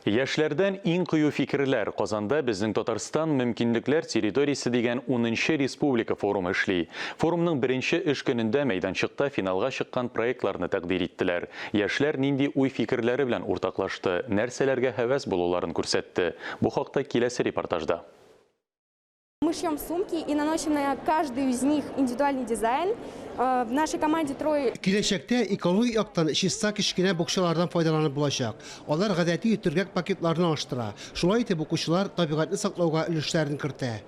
Яшьләрдән иң кыю фикерләр, Казанда Безнең Татарстан, мөмкинлекләр территориясе дигән унынчы республика форумы эшли. Форумның беренче эш көнендә мәйданчыкта финалга чыккан проектларны тәкъдир иттеләр. Яшьләр нинди уй-фикерләре белән уртаклашты, нәрсәләргә һәвәс булуларын күрсәтте? Бу хакта киләсе репортажда. Мы шьем сумки и наносим на каждую из них индивидуальный дизайн. Э, в нашей команде трое... Киләчәктә экологик яктан чиста кечкенә букчалардан файдаланып булачак. Алар гадәти төргәк пакетларны алыштыра. Шулай итеп укучылар табигатьне саклауга өлешләрен кертә.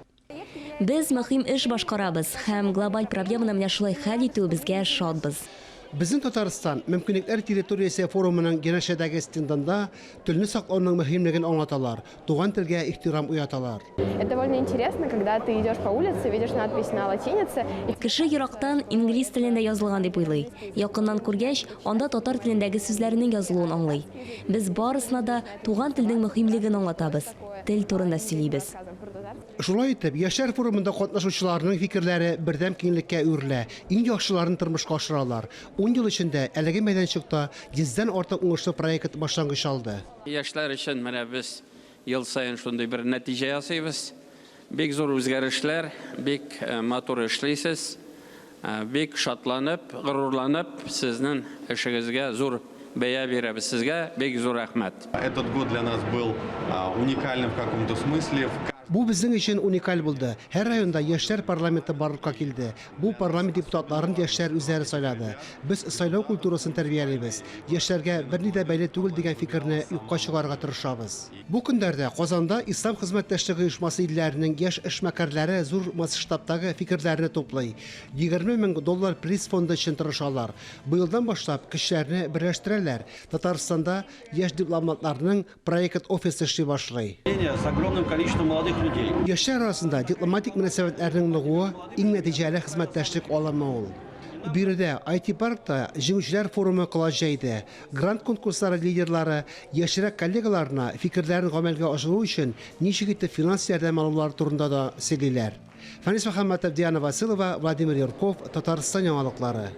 Без мөһим эш башкарабыз һәм глобаль проблеманы менә шулай хәл итүебезгә шатбыз. Безнең Татарстан, мөмкинлекләр территориясе форумының янәшәдәге стендында телне саклауның мөһимлеген аңлаталар, Туган телгә ихтирам уяталар. Это довольно интересно, когда ты идешь по улице, видишь надпись на латинице. Кеше ерактан инглиз телендә язылган дип уйлый. Якыннан күргәч, анда татар телендәге сүзләрнең язылуын аңлый. Без барысына да туган телнең мөһимлеген аңлатабыз, тел турында сөйлибез. Шулай итеп, яшьләр форумында катнашучыларның фикерләре бердәм киңлеккә әверелә, иң яхшыларын тормышка ашыралар. Ун ел эчендә әлеге мәйданчыкта йөздән артык уңышлы проект башлангыч алды. Яшьләр өчен менә без ел саен шундый бер нәтиҗә ясыйбыз. Бик зур үзгәрешләр, бик матур эшлисез. Бик шатланып, горурланып, сезнең эшегезгә зур бәя бирәбез. Сезгә бик зур рәхмәт. Этот год для нас был уникальным в каком-то смысле. Бу безнең өчен уникаль булды. Һәр районда яшьләр парламенты барлыкка килде. Бу парламент депутатларын яшьләр үзләре сайлады. Без сайлау культурасын тәрбиялибез. Яшьләргә берни дә бәйле түгел дигән фикерне юкка чыгарырга тырышабыз. Бу көннәрдә Казанда Ислам хезмәттәшлеге оешмасы илләренең яшь эшмәкәрләре зур масштабтагы фикерләрне туплый. 20 мең доллар приз фонды өчен тырышалар. Быелдан башлап көчләрне берләштерәләр. Татарстанда яшь дипломатларның Проект офисы эшли башлый. С огромным количеством молодых людей. Яшьләр арасында дипломатик мөнәсәбәтләрнең ныгуы иң нәтиҗәле хезмәттәшлек алымы ул. Биредә IT-паркта җиңүчеләр форумы колач җәйде. Грант конкурслары лидерлары яшьрәк коллегаларына фикерләрен гамәлгә ашыру өчен ничек итеп финанс ярдәме алулары турында да сөйлиләр. Фәнис Мөхәммәтов, Диана Василова, Владимир Юрков, Татарстан яңалыклары.